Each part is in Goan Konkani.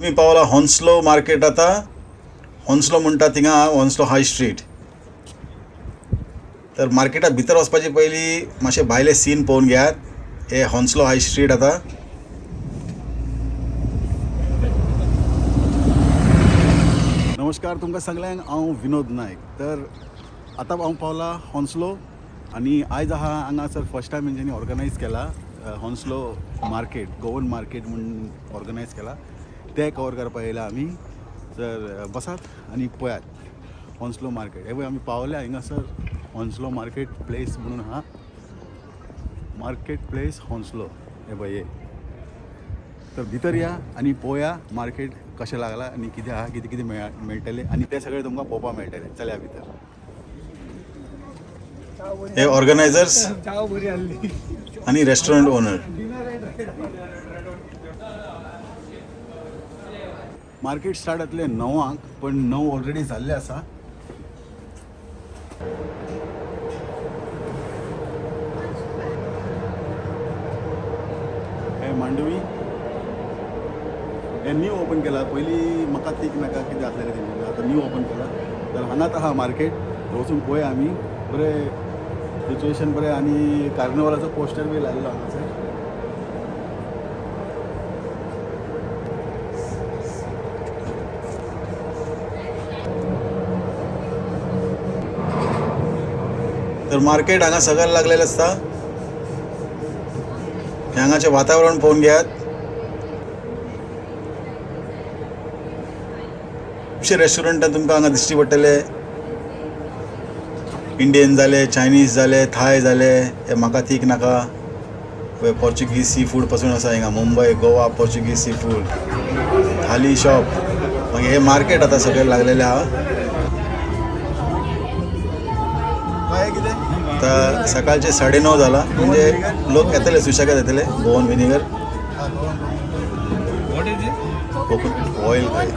मी पावला हॉन्सलो मार्केट. आतां हॉन्सलो म्हणटा थिंगा हॉन्सलो हाय स्ट्रीट. तर मार्केटा भितर वचपाचे पयलीं मातशें भायलें सीन पळोवन घेयात. हे हॉन्सलो हाय स्ट्रीट. आतां नमस्कार तुमकां सगल्यांक, हांव विनोद नायक. तर आतां हांव पावला हॉन्सलो आनी आयज आहा हांगासर फर्स्ट टायम तेंच्यांनी ऑर्गनायज केला हॉन्सलो मार्केट, गोवन मार्केट म्हूण ऑर्गनायज केला. तें कवर करपाक येयला आमी. तर बसात आनी पळयात हॉन्सलो मार्केट. हे पळय आमी पावले हांगासर हॉन्सलो मार्केट प्लेस म्हणून आहा, मार्केट प्लेस हॉन्सलो. हे पळय हे. तर भितर या आनी पळोवया मार्केट कशें लागलां आनी कितें आहा, कितें कितें मेळटलें आनी तें सगळें तुमकां पळोवपाक मेळटलें. चलया भितर. हे ऑर्गनायझर्स आनी रेस्टॉरंट ओनर. मार्केट स्टार्ट जातलें 9 पण 9 ऑलरेडी जाल्ले आसा. हे मांडवी हे न्यू ओपन केला. पयलीं म्हाका तीक नाका कितें जातलें तेंचे, आतां न्यू ओपन केला. तर हांगाच आहा मार्केट, वचून पळोवया आमी. बरें सिच्युएशन बरें आनी कार्निवलाचो पोस्टर बी लायल्लो हांगासर. तर मार्केट हांगा सगळ्याक लागलेलें आसता. हे हांगाचें वातावरण पळोवन घेयात. खुबशे रेस्टॉरंटां तुमकां हांगा दिश्टी पडटले. इंडियन जाले, चायनीज जाले, थाय जाले. हे म्हाका तीक नाका पळय पोर्चुगीज सी फूड पासून आसा हिंगा. Mumbai, Goa Portuguese sea food, thali shop. मागीर हे मार्केट आतां सगळें लागलेलें आहा. आता सकाळचे 9:30 झाला, म्हणजे लोक येतले, सुशेगाद येतले. Goan vinegar, What is it? Coconut oil काय.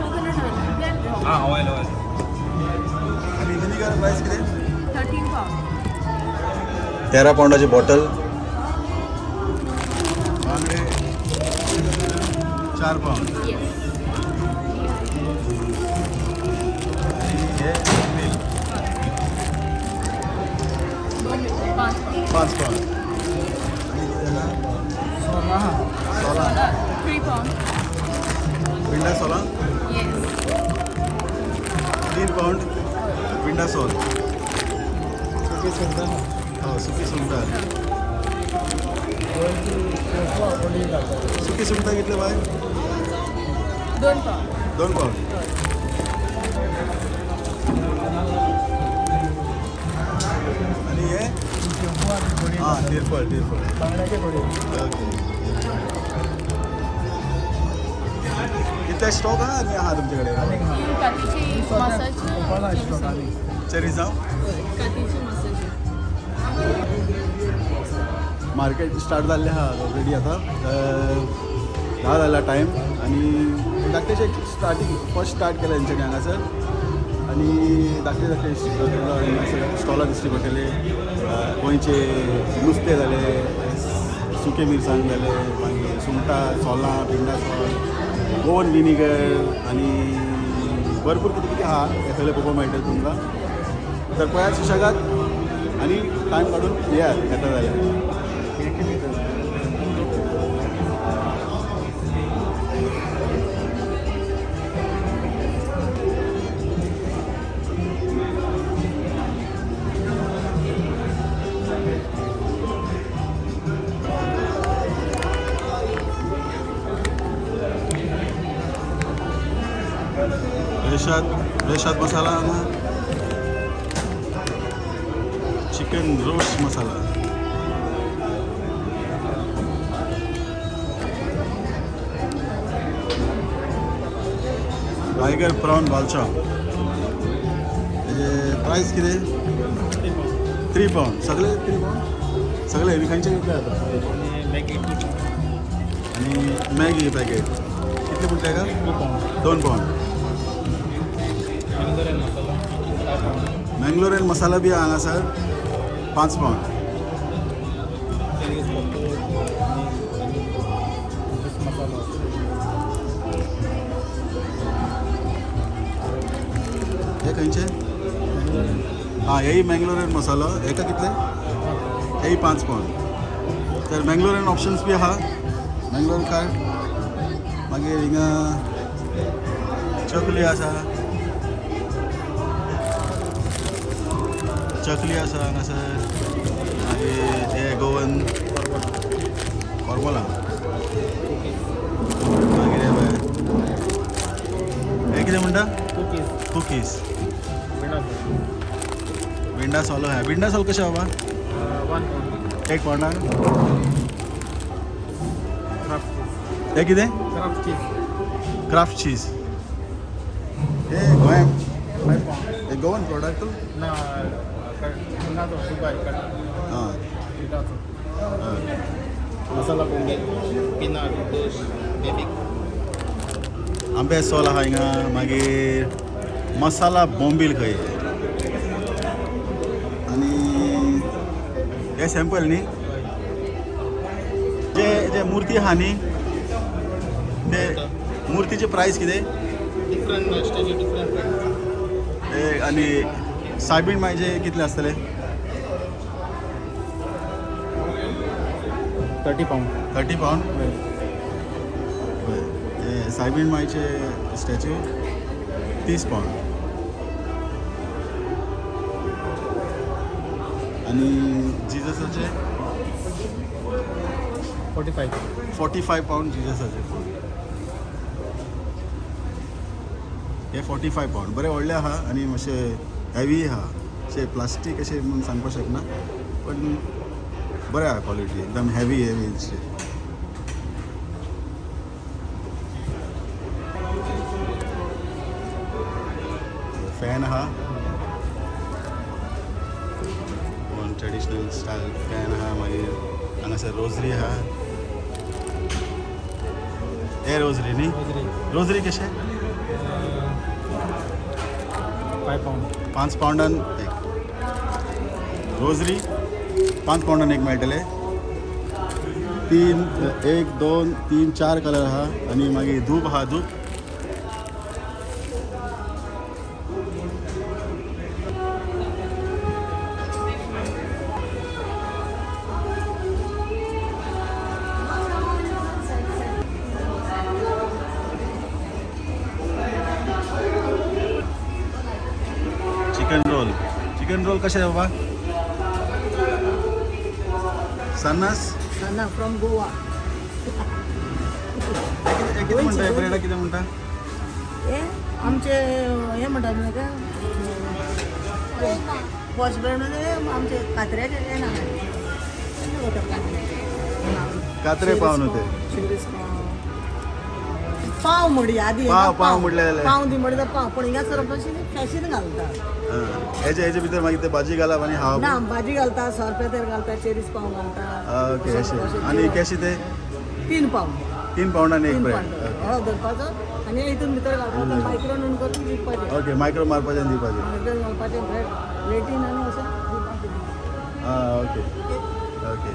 Ah, oil, oil. आणि विनेगर प्राइस किती? 13 पाउंड. 13 पाऊंडाची बॉटल. बांगडे 4 पाऊंड. येस. आणि हे बोंबील? 5 पाउंड. 5 पाऊंड. आणि त्याला 16. 3 पाउंड. पिंडा 16. येस. 3 पाऊंड पिंडा सोल. हो, सुकी सुंगटां. सुकी सुंगटां कितले बाय? 2 पाउंड. 2 पाऊंड. आणि हे हां तिरफळ, तिरफळ. ओके, कितले स्टॉक आहा आनी आहा तुमचे कडेन? कातीची मसाज. चेरीजांव. कातीची मसाज. मार्केट स्टार्ट जाल्लें आहा ऑलरेडी. आतां 10 जाला टायम आनी धाकटेशे स्टार्टींग फर्स्ट स्टार्ट केलें तेंच्यांनी हांगासर. आनी धाकटे धाकटे स्टॉलां दिश्टी पडटले. गोंयचे नुस्तें जालें, सुके मिरसांग जालें, मागीर सुंगटां, सोलां, पिंडा सोल, गोवन विनिगर आनी भरपूर कितें कितें आहा. हें सगळें पळोवपाक मेळटलें तुमकां. तर पळयात सुशेगाद आनी टायम काडून येयात येता जाल्यार. रेशाद, रेशाद मसाला हांगा, chicken roast masala. Tiger prawn बालचा. तेजे प्रायस कितें? 3 पाऊंड. सगळे 3 पाऊंड सगळे. आनी खंयचे कितले जाता? आनी मॅगी पॅकेट कितले म्हणटा का? 2 पाऊंड. मँगलोरियन मसाला बी हांगासर 5 पाऊंड. हां, हेय मँगलोरियन मसालो. हेका कितले? हेय 5 पावंड. तर मँगलोरियन ऑप्शन्स बी आहा. मँगलोर कार्ड. मागीर हिंगा चकली आसा. चकली आसा हांगासर. मागीर हे गोवन कोरबोलां. मागीर हे पळय, हे कितें म्हणटा? कुकीज. कुकीज. विंडा सोल आहा. विंडा सोल कशें बाबा? 1 पाउंड. 1 पाउंडाक. क्राफ्ट चीज. हे कितें? क्राफ्ट चीज. क्राफ्ट चीज. हे गोंय 5 पाउंड. हे गोवन प्रोडक्ट? ना, दुबई. हां. मसाला बोंबील, पिनाक, दोश, बेबीक. आंबे सोल आहा हिंगा. मागीर मसाला बोंबील खंय. आनी हे सॅम्पल न्ही. जे जे मुर्ती आहा न्ही, ते मुर्तीचे प्रायस कितें? Different stage, different price. ते आनी सायबीण मायचे कितले आसतले? 30 पाउंड. 30 पाउंड. हे सायबीण मायचे स्टॅच्यू 30 पाउंड. आनी जिजसाचे? 45. 45 पाउंड जिजसाचे. हे 45 पाउंड. बरें व्हडलें आहा आनी मातशें हेवी आहा. अशें प्लास्टीक अशें म्हणून सांगपाक शकना, पण बरें आहा. क्वॉलिटी एकदम हेवी हेवी अशें. फॅन आहा. गोवन ट्रेडिशनल स्टायल फॅन आहा. मागीर हांगासर रोजरी आहा. हे रोजरी न्ही? रोजरी. रोजरी कशें? 5 पाउंड. 5 पाउंडान एक रोजरी. 5 पाउंडान एक मेळटले. तीन, एक, दोन, तीन, चार कलर आहा. आनी मागीर धूप आहा. धूप. Chicken roll. चिकन रोल कशें बाबा? सन्नास. ना, फ्रॉम गोवा. हे कितें म्हणटा? ब्रेडा कितें म्हणटा? हे आमचे हे म्हणटात न्ही का, वॉश ब्रेड. म्हणजे आमचे कात्र्याचे हे ना, कात्रे. कात्रे पाव न्हू ते? शिवरीस पाव. पाव म्हडी आदी. पाव, पाव म्हटल्यार जालें. पाव दी म्हळ्यार पाव, पूण हिंगासर फॅशन घालता. हां, हेजे भितर मागीर ते भाजी घालप आनी हाव. ना, भाजी घालता, सोरपेतेर घालता, चेरीस पाव घालता. ओके, अशें. आनी कशें ते? 3 पाव. 3 पाउंडान एक 3 ब्रेड. पाव. हय, धरपाचो आनी हितून भितर घालपाचो, मायक्रोन करून दिवपाचें. ओके, मायक्रो मारपाचें आनी दिवपाचें. मायक्रोन घालपाचें, ब्रेड प्लेटीन आनी अशें दिवपाचें. आं, ओके ओके.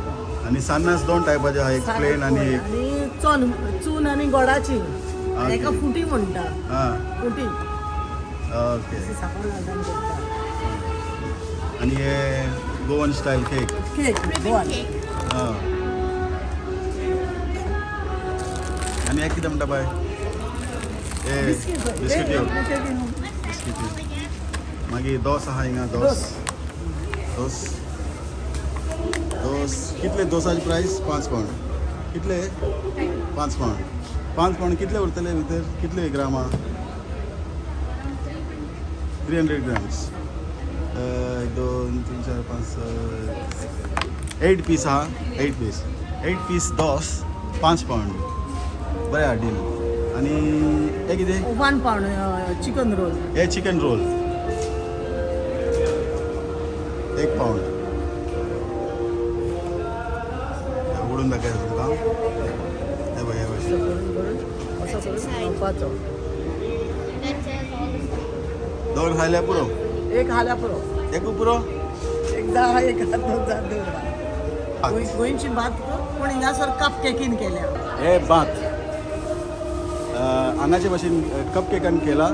आनी सान्नास दोन टायपाचे आहा, एक प्लेन आनी एक आनी चोन चून आनी गोडाची. एका फुटी म्हणटा. फुटी. अशी साकर घालता आनी करता. आनी हे Goan style cake. Cake Goan. हां, आनी हे कितें म्हणटा बाय हे? बिस्कीट. बिस्किटी. बिस्किटी. मागीर दोस आहा हिंगा. दोस, दोस, दोस. कितले दोसाचे प्रायस? 5 पाउंड. कितले? 5 पाउंड. 5 पाउंड कितले उरतले भितर? कितले ग्राम आहा? 300 ग्राम्स. एक, दोन, तीन, चार, पांच, 8 पीस आहा. 8 पीस. 8 पीस दोस 5 पाउंड. बरें आहा डील. आनी हे कितें? 1 पाउंड चिकन रोल. हे चिकन रोल 1 पाउंड. उडून दाखयता तुमकां. हे पळय, हे असं पळय. करून करून, असं करून खावपाचो. दोन खायल्यार पुरो. एक खाल्यार पुरो. एकू पुरो. एक दा, एक हात, दोन जात दवरा. गोंयची भात, पूण हिंगासर कप केकीन केल्या. हे भात हांगाचे भाशेन कप केकान केला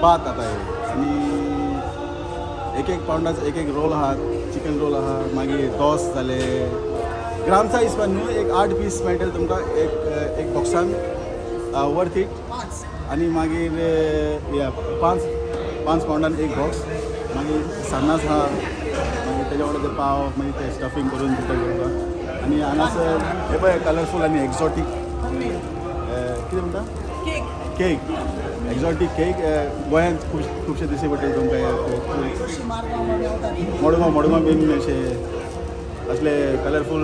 भात. आतां हे आनी एक एक पावंडाचो एक एक रोल आहा, चिकन रोल आहा, मागीर दोस जाले. ग्रामचा हिसपान न्हू, एक 8 पीस मेळटले तुमकां एक एक बॉक्सान, वर्थ it. 5. आनी मागीर या 5 पावंडान एक बॉक्स. मागीर सान्नास आहा, मागीर तेज्या वांगडा ते पाव, मागीर ते स्टफींग करून दिता तुमकां. आनी हांगासर हे पळय कलरफूल आनी एक्झॉटीक कितें म्हणटा, केक. केक, एक्झॉटीक केक गोंयांत खूब खुबशे दिश्टी पडटले तुमकां हे. चडशी मारगांव मेवता. मडगांव मडगांव बीन अशे असले कलरफूल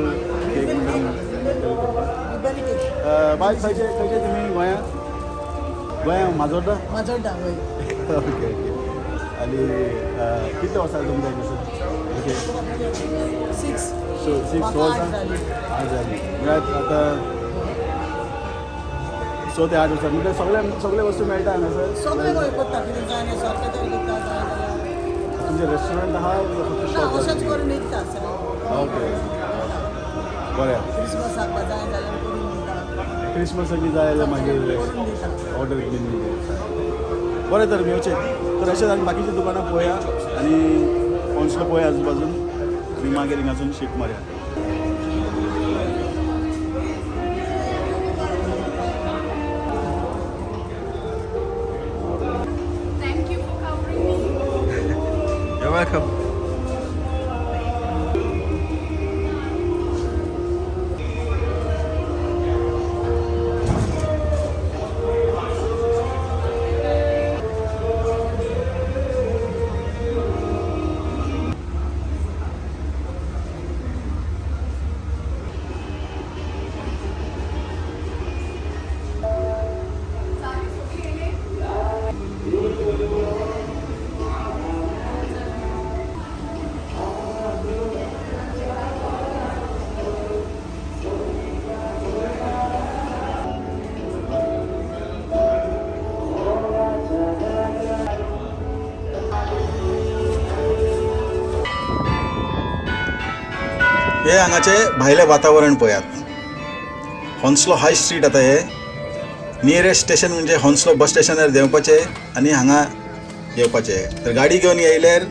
केक म्हणटा. बरी केक. बाय, खंयचे खंयचे तुमी गोंयांत? गोंया माजोड्डा? माजोड्डा, वय. Okay okay. आनी कितले वर्सां तुमकां हांगासर? ओके. 6. सो 6 म्हाका वर्सां. 8 जालीं. 8 जालीं म्हळ्यार आतां 6 ते 8 वर्सां म्हटल्यार सगळे सगळे वस्तू मेळटा हांगासर? सगळे गोंय करता, कितें जाय न्ही सारकें तरी करता जाय जाल्यार. तुमचें रेस्टॉरंट आहा फक्त ना, शॉप? अशेंच करून विकता सगळें. ओके, बरें. क्रिसमसाक बा जाय जाल्यार करून दिता. क्रिसमसाक बी जाय जाल्यार मागीर करून दिता. ऑर्डर बीन. बरें, तर मेवचें तर अशेंच आनी बाकीची दुकानां पळोवया आनी हॉन्सलो पळोवया आजूबाजून आनी मागीर हिंगासून शिफ्ट मारया. Thank you for covering me. You're welcome. हे हांगाचें भायलें वातावरण पळयात. हॉन्सलो हाय स्ट्रीट आतां हे नियरेस्ट स्टेशन म्हणजे हॉन्सलो बस स्टेशनार देंवपाचें आनी हांगा येवपाचें. तर गाडी घेवन येयल्यार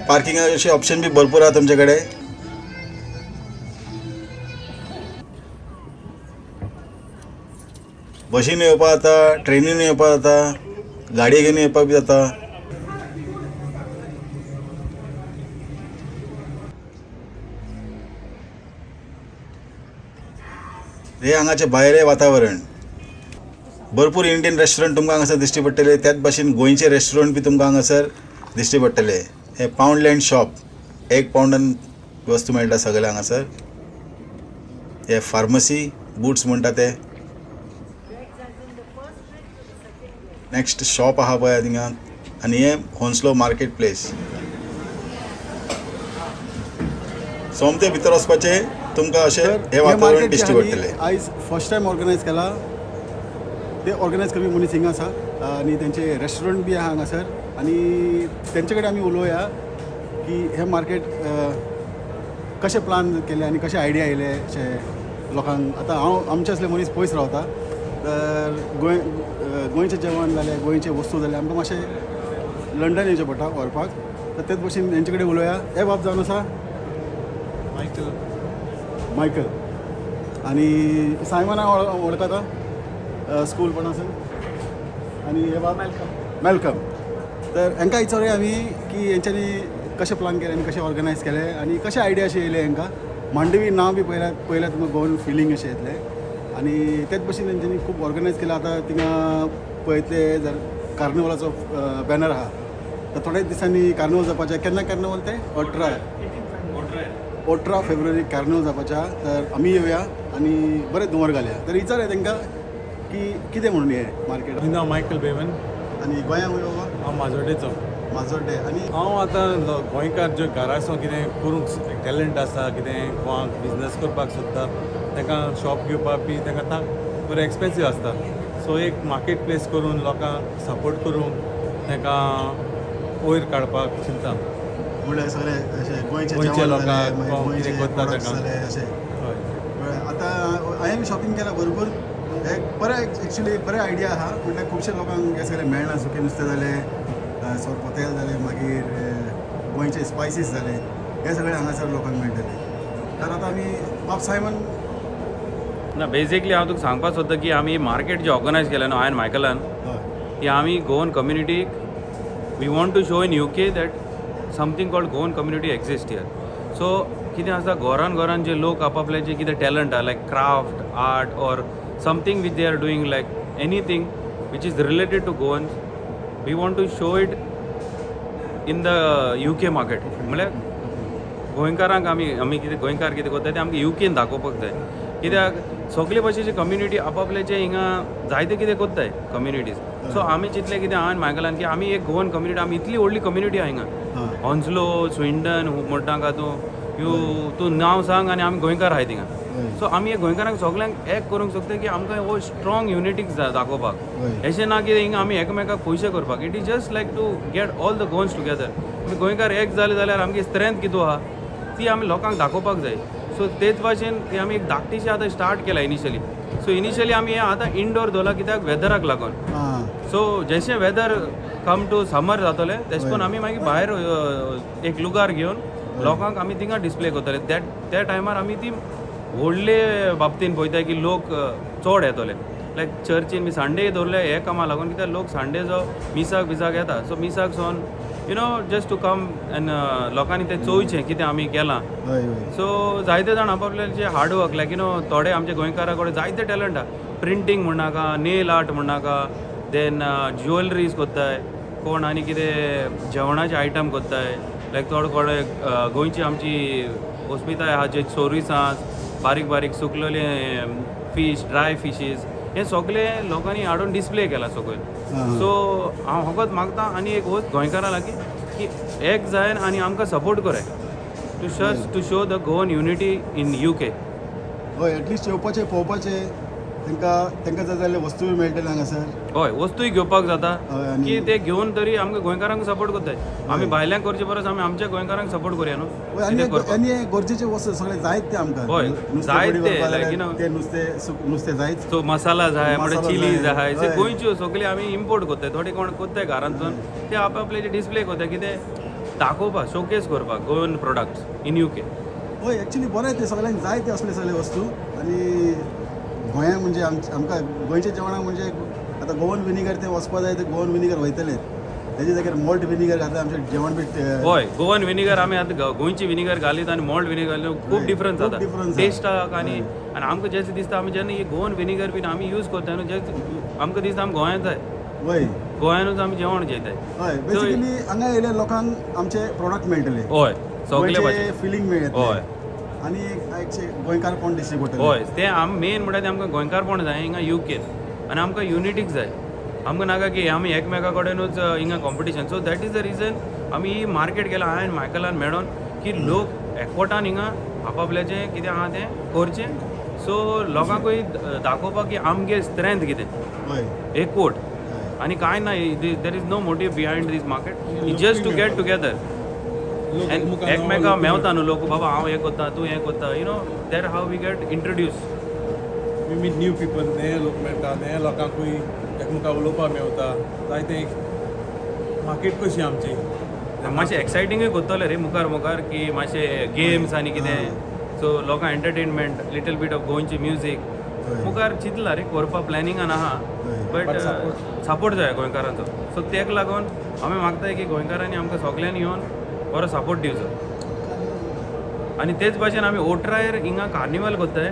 पार्किंगाचे अशें ऑप्शन बी भरपूर आहा तुमचे कडेन. बशीन येवपा जाता, ट्रेनीन येवपा जाता, गाडी घेवन येवपाक बी जाता. हे हांगाचें भायलें वातावरण. भरपूर इंडियन रेस्टॉरंट तुमकां हांगासर दिश्टी पडटले, त्याच भाशेन गोंयचे रेस्टॉरंट बी तुमकां हांगासर दिश्टी पडटले. हे पावंड लँड शॉप, 1 पावंडान वस्तू मेळटा सगळें हांगासर. हे फार्मसी बूट्स म्हणटा ते. नेक्स्ट शॉप आहा पळय थिंगा. आनी हे होन्सलो मार्केट प्लेस. सोमते भितर वचपाचें तुमकां अशें हे वातावरण दिश्टी पडटलें. आयज फर्स्ट टायम ऑर्गनायज केला ते ऑर्गनायज करपी मनीस हिंगा आसा आनी तेंचे रेस्टॉरंट बी आहा हांगासर आनी तेंचे कडेन आमी उलोवया की हें मार्केट कशें प्लान केलें आनी कशें आयडिया येयले अशें लोकांक. आतां हांव आमचे असले मनीस पयस रावता, तर गोंय गोंयचें जेवण जालें, गोंयचे वस्तू जाले, आमकां मातशें लंडन येवचें पडटा व्हरपाक. तर तेच भशेन हेंचे कडेन उलोवया. हे बाब जावन आसा मायकल. मायकल आनी सायमना वळखता स्कूल पण आसून. आनी हे बाब मॅलकम. मॅलकम. तर हांकां विचारुया आमी की हेंच्यांनी कशें प्लान केलें आनी कशें ऑर्गनायज केलें आनी कशें आयडिया अशें येयले हांकां. मांडवी नांव बी पळयल्यार पळयल्यार तुमकां गोवन फिलींग अशें येतलें आनी तेच भशेन तेंच्यांनी खूब ऑर्गनायज केलां. आतां थिंगा पळयतले जर कार्निवलाचो बॅनर आहा, तर थोड्याच दिसांनी कार्निवल जावपाचें. केन्ना कार्निवल तें? 18 फेब्रुवारी कार्निवल जावपाचें. तर आमी येवया आनी बरें धुंवर घालया. तर विचारया तांकां की कितें म्हणून हें मार्केट. म्हजें नांव मायकल बेवन. आनी गोंयांत खंय बाबा? हांव माजोड्डेचो. माजोड्डे. आनी हांव आतां गोंयकार जे घरा सावन कितें करूंक टॅलंट आसा, कितें गोवाक बिजनस करपाक सोदता, तांकां शॉप घेवपाक बी तांकां बरें एक्सपेन्सीव आसता. सो एक मार्केट प्लेस करून लोकांक सपोर्ट करूंक तांकां वयर काडपाक चिंता. म्हणल्यार सगळे अशें गोंयचें गोंयचे जेवण लोकांक जालें, मागीर गोंय गोंयचे कितें करता products तांकां. जाले अशें. हय. बरें, आतां हांवें शॉपिंग केलां भरपूर. एक बरें, एक्चुली बरें आयडिया आहा. म्हणल्यार खुबशे लोकांक हें सगळें मेळना. सुकें नुस्तें जालें, सोरपोतेल जालें, मागीर गोंयचे स्पायसीस जाले, हे सगळे हांगासर लोकांक मेळटले. तर आतां आमी बाब सायमन. ना, बेजिकली हांव तुका सांगपाक सोदता की आमी मार्केट जे ऑर्गनायज केलें न्हू हांवें मायकलान, की आमी Goan कम्युनिटीक we want to show in UK that something called Goan community exist here. So कितें आसा, घरान घरान जे लोक आपापले जे कितें टॅलंट आहा, like craft, art or something which they are doing, like anything which is related to Goans, we want to show it in the UK market. म्हणल्यार गोंयकारांक आमी आमी कितें गोंयकार कितें करता तें आमकां युकेन दाखोवपाक जाय, कित्याक सगळे भाशेची कम्युनिटी आपापल्याचे हिंगा जायते कितें करताय कम्युनिटीज. सो आमी चिंतलें कितें हांवें मायकलान की आमी एक गोवन कम्युनिटी, आमी इतली व्हडली कम्युनिटी आहा हिंगा, हॉन्सलो, स्विंडन म्हणटा तूं, you तूं नांव सांग आनी आमी गोंयकार आहाय थिंगा. सो आमी हे गोंयकारांक सगल्यांक एक करूंक सोदता की आमकां हो स्ट्रॉंग युनिटीक दाखोवपाक. अशें ना की हिंगा आमी एकामेकाक पयशे करपाक. It is just like to get all the Goans together. आमी गोंयकार एक जाले जाल्यार आमची स्ट्रेंथ कितू आहा ती आमी लोकांक दाखोवपाक जाय. सो तेच भाशेन ती आमी एक धाकटीशी आतां स्टार्ट केला इनिशियली. सो इनिशियली आमी हें आतां इंडोर दवरलां कित्याक वेदराक लागून. सो जशें वेदर कम टू समर जातलें तेश करून आमी मागीर भायर एक लुगार घेवन लोकांक आमी थिंगा डिस्प्ले करतले. त्या त्या टायमार आमी ती व्हडले बाबतीन पळयता की लोक चड येतले. लायक चर्चीन बी संडे दवरले हे कामा लागून, कित्याक लोक संडे जो मिसाक बिसाक येता. सो मिसाक सोन just to come and लोकांनी तें चोवचें कितें आमी केलां. हय हय सो जायते जाण आपापले जे हार्ड वर्क, लायक थोडे आमचे गोंयकारा कडेन जायते टॅलंट आहा. प्रिंटींग म्हणनाका, नेल आर्ट म्हणनाका, देन ज्युवेलरीज कोत्ताय कोण, आनी कितें जेवणाचे आयटम कोत्ताय. लायक थोडे कोडे गोंयची आमची अस्मिताय आहा, जे चोरिसां, बारीक बारीक सुकलेले फीश, ड्राय फिशीज, हे सगळे लोकांनी हाडून डिस्प्ले केला सकयल. सो हांव फकत मागता आनी एक वस्त गोंयकारां लागीं की एक जायन आनी आमकां सपोर्ट कराय to show the Goan unity in UK. हय, एटलिस्ट येवपाचें, पळोवपाचें, तांकां तांकां जाय जाल्यार वस्तूय मेळटले हांगासर. हय, वस्तूय घेवपाक जाता हय, आनी की ते घेवन तरी आमकां गोंयकारांक सपोर्ट करताय. आमी भायल्यांक करचे परस आमी आमच्या गोंयकारांक सपोर्ट करुया न्हू. हय, आनी कितें करपाक. आनी हे गरजेचे वस्तू सगळे जायत ते आमकां. हय, नुस्तें जायत बडी ते, व्हरपा like, जाल्यार ते नुस्तें नुस्तें जायच. सो मसाला जाय म्हणजे मसालो चिली जाय, जाय, जे गोंयच्यो सगळे आमी इम्पोर्ट करताय. थोडे कोण करताय घरांतसून ते आपआपले डिस्प्ले करताय कितें दाखोवपाक, शोकेस करपाक गोवन प्रोडक्ट्स इन युके. हय, एक्चुली बरें तें, सगळ्यांक जाय ते असले सगळे वस्तू. आनी गोंयांक म्हणजे आमकां गोंयच्या जेवणाक म्हणजे आतां गोवन विनिगर ते वचपा जाय, ते गोवन विनिगर वयतले, तेजे जाग्यार मोल्ट विनिगर घातल्यार आमचें जेवण बी हय, गोवन विनिगर आमी आतां गोंयची विनिगर घालीत आनी मोल्ड विनिगर घालीत खूब डिफरन्स खूब जाता difference आसा. टेस्टाक. आनी आनी आमकां जशें दिसता, आमी जेन्ना ही गोवन विनिगर बीन आमी यूज करता न्हू, जे आमकां दिसता आमी गोंयांत जाय, गोंयानूच आमी जेवण जेयताय. हय, बेसिकली हांगा येयल्या लोकांक आमचे प्रोडक्ट मेळटले, हय, सगळे भाशेन फिलींग मेळटलें. आनी एक गोंयकारपण दिश्टी पडटलें. हय, तें आम मेन म्हणल्यार तें आमकां गोंयकारपण जाय हिंगा युकेन आनी आमकां युनिटीक जाय. आमकां नाका की आमी एकमेका कडेनूच हिंगा competition. So that is the reason आमी ही मार्केट केला हांवें मायकलान मेळोन की लोक एकवटान हिंगा आपापल्याचें कितें आहा तें करचें. सो लोकांकूय दाखोवपाक की आमगे स्ट्रेंथ कितें, एकवट आनी कांय ना. There is no motive behind this market, just to get together. एकमेका मेवता न्हू लोक, बाबा हांव हें करता, तूं हें करता, there how we get introduce. We meet new people, नये लोक मेळटा, नये लोकांकूय एकमेकां उलोवपाक मेवता. जायते मार्केट कशी आमची. मातशें एक्सायटिंगूय करतले रे मुखार मुखार की मातशें गेम्स आनी कितें, सो लोकांक एंटरटेनमेंट, लिटल बीट ऑफ गोंयची म्युजीक मुखार चिंतला रे करपा प्लॅनिंगान आहा. बट सपोर्ट जाय गोंयकारांचो. सो तेका लागून आमी मागताय की गोंयकारांनी आमकां सगल्यांनी येवन बरो सपोर्ट दिवचो. आनी तेच भाशेन आमी ओट्रायर हिंगा कार्निवल करताय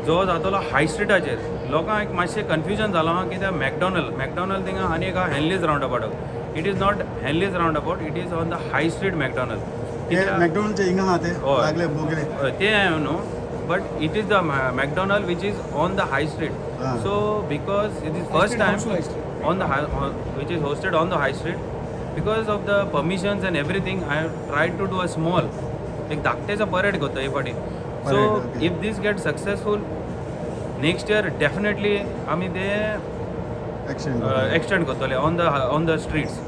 जो जातलो हाय स्ट्रिटाचेर. लोकांक एक मातशें कन्फ्युजन जालां आहा कित्याक मॅकडॉनल्ड थिंगा आनी एक आहा Henley's round about. It is not Henley's round about, it is on the high street McDonald. ते मॅकडॉनल्डचे हिंगा आहा ते लागले बोगले. ते न्हू, but it is the McDonald which is on the high street. So because it is first time on the which is hosted on the high street, because of the permissions and everything I have tried to do a small एक धाकटेचो परेड करता हे फाटी. So if this get successful next year definitely आमी ते एक्सटेंड करतले on the streets.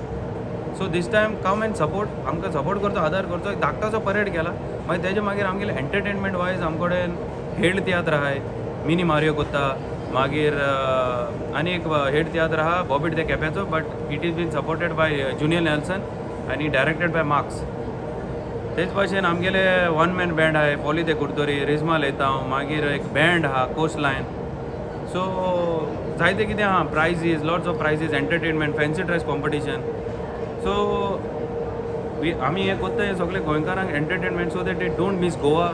So this time come and support, आमकां सपोर्ट करचो, आदार करचो. एक धाकटोसो परेड केला, मागीर तेजे मागीर आमगेले एंटरटेनमेंट वायज आमचे कडेन हेड तियात्र आहाय, मिनी मारियो कोत्ता, मागीर आनी एक हेड तियात्र आहा बॉबीट दे केप्याचो, but it is been supported by Junior Nelson आनी डायरेक्टेड बाय मार्क्स. तेच भाशेन आमगेले वन मॅन बँड आहाय पॉली दे कुडतरी, रिजमा लेतांव, मागीर एक बँड आहा कोस्ट लायन. सो जायते कितें आहा, prizes, lots of prizes, entertainment, fancy dress competition. So we आमी हें कोत्ता हें सगळें गोंयकारांक entertainment, so that they don't miss Goa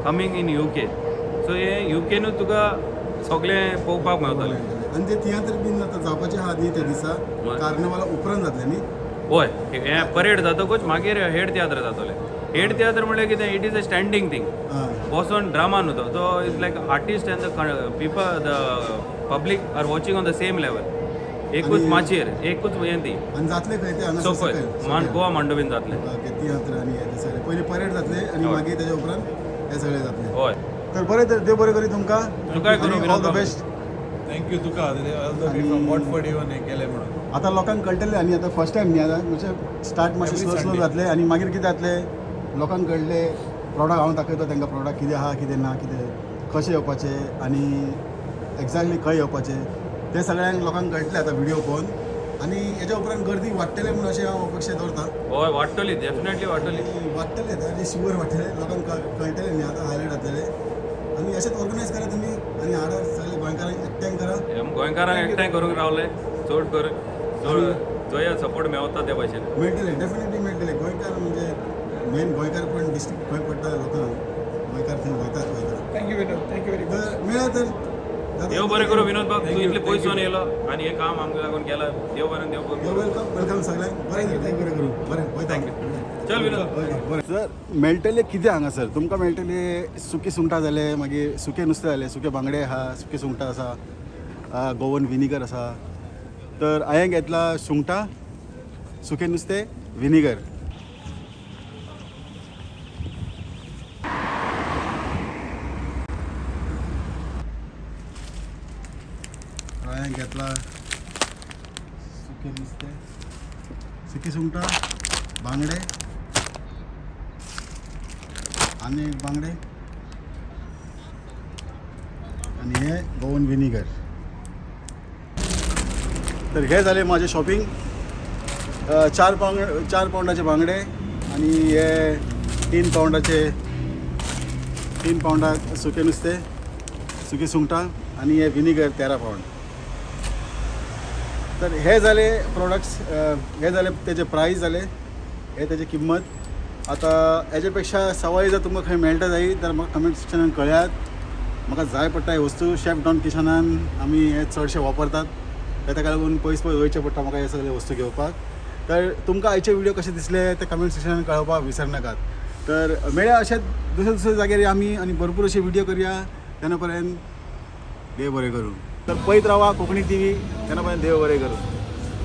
coming in UK. So हें युकेनूच तुका सगळें पळोवपाक मेवतलें. आनी ते तियात्र बीन आतां जावपाचे आहा न्ही त्या दिसा? हय. कार्निवाला उपरांत जातले न्ही? हय, हें परेड जातकूच मागीर हेड तियात्र जातले. हेड तियात्र म्हणल्यार कितें, it is a standing thing. आं. बसोन ड्रामा न्हू तो. तो is like artist and the people, the public are watching on the same level. एकूच माचयेर, एकूच हें ती. आनी जातले खंय ते हांगा? सकयल गोवा मांडवीन जातलें. ओके, तियात्र आनी हे ते सगळे पयलीं परेड जातले आनी हय. मागीर तेच्या उपरांत हे सगळे जातले. हय. तर बरें, तर देव बरें करी तुमकां. तुकाय करूं, all the Vinod. Best. Thank you तुका, all the way from Watford येवन हें केलें म्हणून. आतां लोकांक कळटलें आनी आतां फर्स्ट टायम न्ही, आतां म्हणजे स्टार्ट मातशें Every slow slow Sunday. जातलें आनी मागीर कितें जातलें, लोकांक कळटलें प्रोडक्ट हांव दाखयता तांकां, प्रोडक्ट कितें आहा, कितें ना, कितें कशें येवपाचें आनी एग्जॅक्टली खंय येवपाचें तें सगळ्यांक लोकांक कळटलें आतां व्हिडियो पळोवन. आनी हेच्या उपरांत गर्दी वाडटलें म्हूण अशें हांव अपेक्षा दवरतां. हय, वाडटली, डेफिनेटली वाडटली. आनी वाडटलें, आनी शुवर वाडटलें, लोकांक कळटलें न्ही आतां, हायलायट जातलें. आनी अशेंच ऑर्गनायज करा तुमी आनी हाडा सगळे गोंयकारांक एकठांय करा. आमी गोंयकारांक एकठांय करूंक रावले, चड करून चड जोया सपोर्ट मेवता त्या भाशेन. मेळटले, डेफिनेटली मेळटले. गोंयकार म्हणजे मेन गोंयकार, पण डिस्ट्रिक्ट खंय पडटा लोकांक, गोंयकार थंय वयतात वयता. Thank you Vinod, thank you very much. तर मेळ्या तर. देव बरें करूं विनोद बाब, Thank तूं you, इतले thank पयस you. येवन येयलो आनी हें काम आमकां लागून केलां. देव बरें, देव करूं. Welcome, welcome सगळ्यांक. बरें, देव बरें करूं. बरें, वयता. चल विनोद. ओके, बरें. सर मेळटले कितें हांगासर तुमकां? मेळटले सुकी सुंगटां जाले, मागीर सुकें नुस्तें जालें, सुके बांगडे आहा, सुके सुंगटां आसा, गोवन विनिगर आसा. तर हांवें घेतला सुंगटां, सुकें नुस्तें, विनिगर. हांवें घेतला सुकें नुस्तें, सुकी सुंगटां, बांगडे आनी एक बांगडे आनी हे गोवन विनिगर. तर हे जाले माझे शॉपिंग. 4 पावंड, 4 पावंडाचे बांगडे आनी हे 3 पावंडाचे, 3 पावंडा सुकें नुस्तें, सुकी सुंगटां आनी हे विनिगर 13 पावंड. तर हे जाले प्रोडक्ट्स, हे जाले तेजे प्रायस जाले, हे तेजी किंमत. आतां हेजे पेक्षा सवाय जर तुमकां खंय मेळटा जायत तर म्हाका कमेंट सेक्शनान कळयात. म्हाका जाय पडटा ही वस्तू. शेफ डॉन किचनान आमी हे चडशे वापरतात, तर ताका लागून पयस पयस वयचें पडटा म्हाका हे सगळे वस्तू घेवपाक. तर तुमकां आयचे व्हिडिओ कशे दिसले ते कमेंट सेक्शनान कळोवपाक विसरनाकात. तर मेळया अशेंच दुसऱ्या दुसऱ्या जाग्यार आमी आनी भरपूर अशे व्हिडिओ करया. तेन्ना पर्यंत देव बरें करूं. तर पळयत रावा कोंकणी टीव्ही. तेन्ना पर्यंत देव बरें करूं.